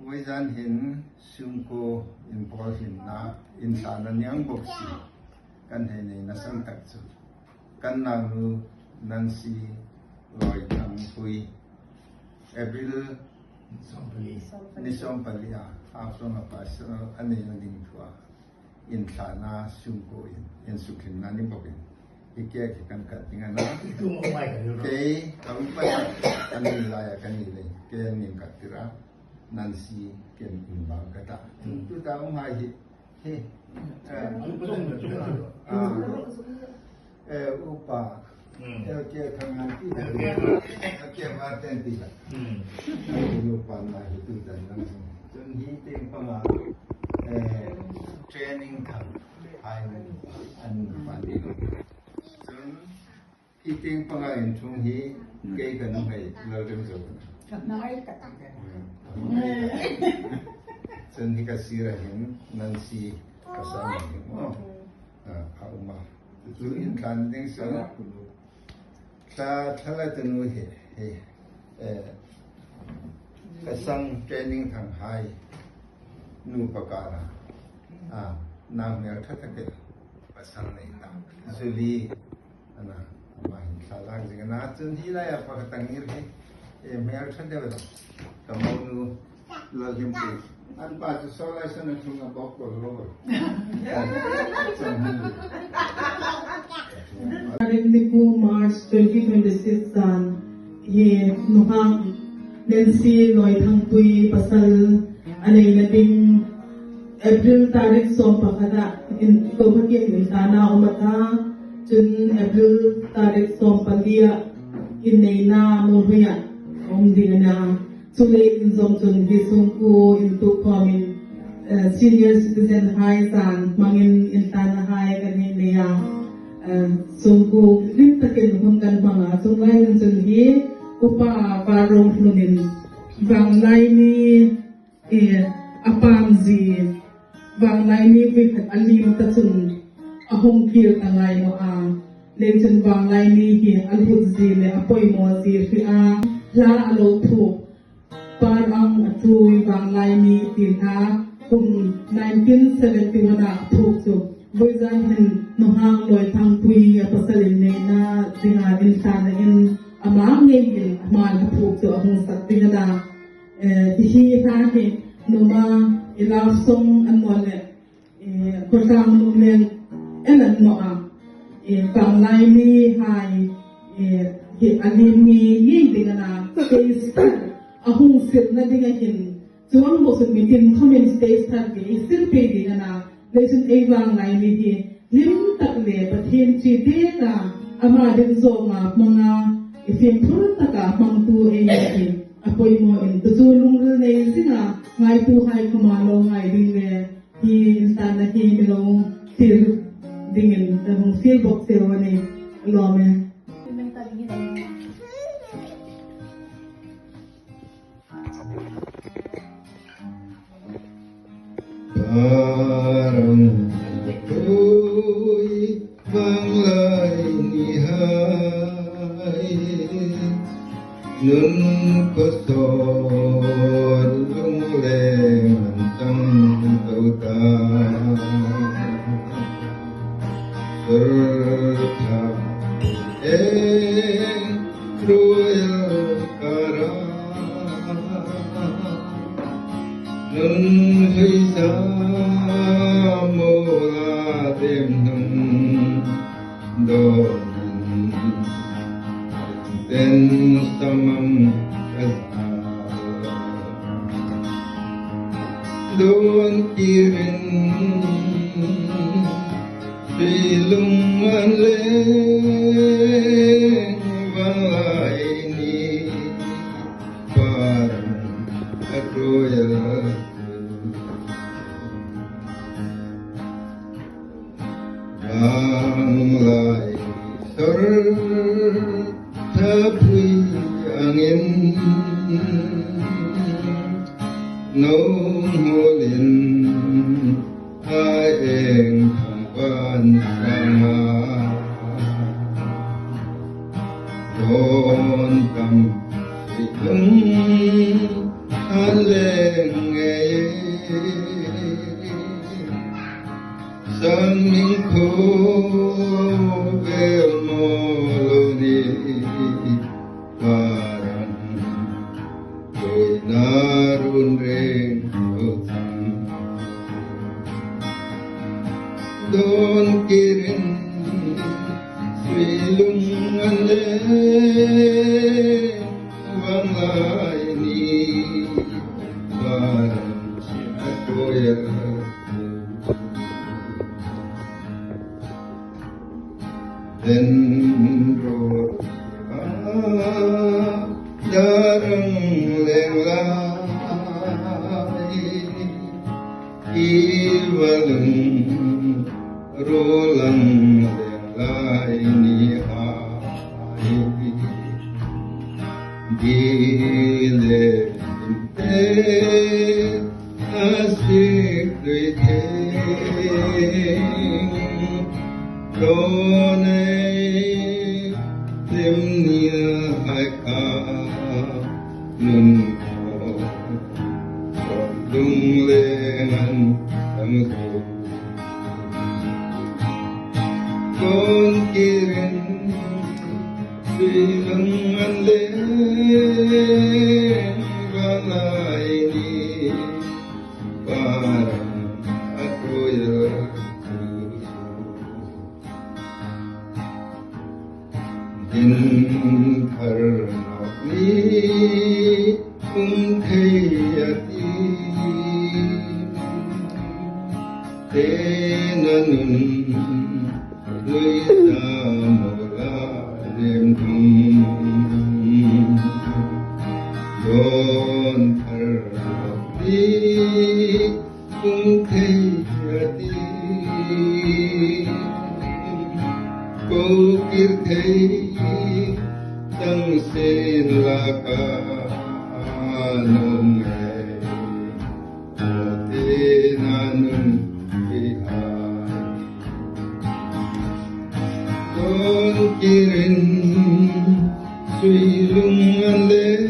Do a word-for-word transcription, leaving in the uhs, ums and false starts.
Vawizan hin sungkuo inpawlna, inthlana ni ang bok si kan hei nei na san tak chu kan naunu Nancy Loithangpui, April ni sawmpali a, Haflong-a pastor a neina ding thua inthlana sungkuo in, insukhlimna ni bokin hi cake hi kan kat ding a na. Kei, ka upa tak, kan ni laia kan ni lei, kei an min kat tir a, Nancy Ken in bang ka ta. Tuta umhai hi, hi, eh, ah, eh, upa, L K Thangan ti, L K Martin ti la. Upa na hi tuta Nancy. Chun hi tieng panga, eh, training thang hai an pan ni. Chun hi tieng panga inthung hi kei ka nuhmei Lalremzo. Ka nai ka ta ka. Chun hi ka sira hin Nancy ka sa ni mo. Ah, a uma. Chu inthlana ding sa. Thla, thla la tu nu hi, hi, eh, ka sang training thang hai nu pakara. Ah, nang hmel ṭha tak el pasal nei ta. Zuli, ana, ama hin thla lang zing ana, chun hi laia pakhat ang ir hi, eh, hmel ṭha deu el. Ka monu, Lalhlimpui. An pa chu Sawlai Sana thung a bawk ko lo. Chun hi. Tarik ni kuo March twenty twenty-six zan hi nuhmei Nancy Loithangpui pasal a neina ding April tarik sawmpakhat a in ko phakin inthlana um a ta, chun April tarik sawmpalia in neina Muolhoi a um ding a na. Chu leiin zong chun hi sungkuo intuok khawmin, eh, senior citizen hai zan hmangin inthlana hai kan hei nei a, eh, sungkuo hlim takin hun kan hmang a, chuong leiin chun hi Upa Varronghlun in vanglai ni, eh, a pam zie, vanglai ni vui khat a liem ta chun a hung kir ta ngai naw a. Leiin chun vanglai ni hi a hlut zie le a poimaw zie hre a, hla a lo phuok, par ang a ṭuoi vanglai ni ti hla kum nineteen seventy-one a phuok chu vawizan hin nuhmei Loithangpui a pasal in neina dinga inthlana in ama ngeiin ama hla phuok chu a hung sak ding a na. Eh, hi hla hi numa i love song an naw le, eh, khawtlang nuom leng el an naw a, eh, vanglai ni hai, eh, hi a liem ngei ngei ding a na, stage thar a hung sirna ding a hin, chuong bok chun mi tin khawmin stage thar hi ei sir pei ding a na, leiin chun ei vanglai ni hi hlim tak le Pathien chi deka ama ding zawnga hmanga, i fimkhur taka hmangtu ei ni hi a poimaw in tu chu lungril nei zinga ngaituhai khawma lo ngai ding le hi inthlana hi mi lo tir dingin ka hung fiel bok cheu a nih. Lawm e. Parang tui vanglai ni hai, nun khawsawt lungleng an tam tawk ta. Sur tha eng ruoi kara, nun hlui sa mula dem nun dawnin, ten samam ka sa. Dawn kirin sui lung an leng vanglai ni, parang a ṭuoi el. Vanglai sawr Hon tam sui lung an leng ngei. Sang ning kho vel mo lo ni. Paran tuina run reng lo chang. Don kirin sui lung an leng vang lai ni. Paran a tuia den ro a darang leng lai. Iwalung rolang lenglai ni hai. Dile te asik dui te. Tonei tim ni hai ka nun ko. Dung lengan ang ko. Kon kirin sui lungan le. Balai ni param atoya. Din thar nawk ni um thei a ti. Te na nun lui ta mo la lem thung. Don thar nawk ni um thei a ti. Ko kir thei tang sen la ka nong e. Te na nun ki ai. Don kirin sui lungan le.